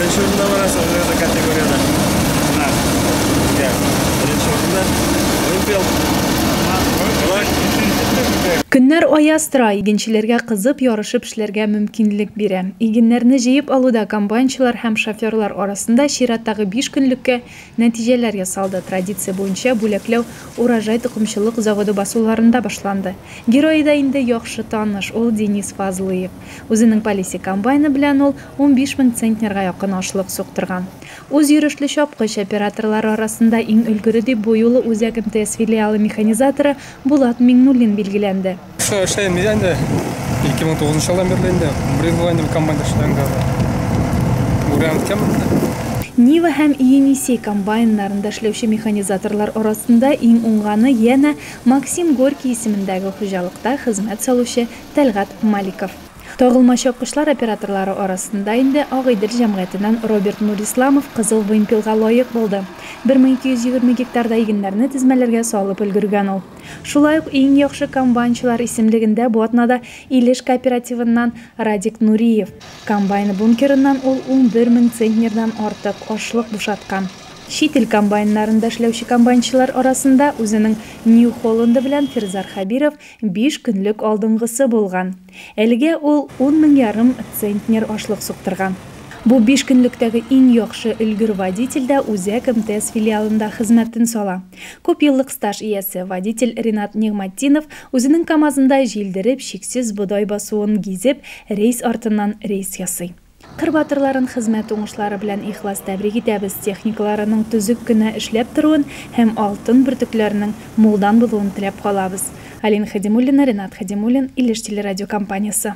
Беренче урында барасың үзегезнең категориядә. Менә. Беренче урында. Вымпел. Көннәр аяз тора, игенчеләргә кызып, ярышып эшләргә мөмкинлек бирә. Игеннәрне җыеп алуда комбайнчылар һәм шоферлар арасында чираттагы биш көнлеккә нәтиҗәләр ясалды. Традиция буенча бүләкләү Урожай токымчылык заводы басуларында башланды. Герое да инде яхшы таныш, ул Денис Фазлыев. Үзенең Полесье комбайны белән ул 15 мең центнерга якын ашлык суктырган. Үзйөрешле чапкыч операторлары арасында иң өлгере дип бу юлы Үзәк МТС филиалы механизаторы Булат Миңнуллин билгеләнде. Шул эшләйм мин инде 2009 елдан бирле инде бер ел була инде комбайнда эшләгәнгә. Үрәнеп киткәнмен инде. Нива һәм Енисей комбайннарында эшләүче механизаторлар арасында иң уңганы янә Максим Горький исемендәге хуҗалыкта хезмәт салучы Тәлгать Маликов. Тагылма чапкычлар операторлары арасында инде Агыйдел җәмгыятеннән Роберт Нурисламов Кызыл вымпелга лаек булды. 1220 гектарда игеннәрне тезмәләргә салып өлгергән ул. Шулай ук иң яхшы комбайнчылар исемлегендә бу атнада Илеш кооперативыннан Радик Нуриев. Комбайны бункерыннан ул 11 мең центнердан артык ашлык бушаткан. Чит ил комбайннарында эшләүче комбайнчылар арасында үзенең Нью Холланды белән Фирзар Хәбиров биш көнлек алдынгысы булган. Әлегә ул ун мең ярым центнер ашлык суктырган. Бу биш көнлектәге иң яхшы өлгер водитель дә Үзәк МТС филиалында хезмәтен сала. Күпьеллык стаж иясе, водитель Ринат Нигъмәтдинов үзенең КАМАЗында җилдереп, чиксез бодай басуын гизеп, рейс артыннан рейс ясый. Кыр батырларын хезмәт уңышлары белән ихлас тәбрик итәбез, техникаларының төзек кенә эшләп торуын һәм алтын бөртекләренең мулдан булуын теләп калабыз. Алина Хадимуллина, Ренат Хадимуллин, Илеш телерадиокомпаниясе.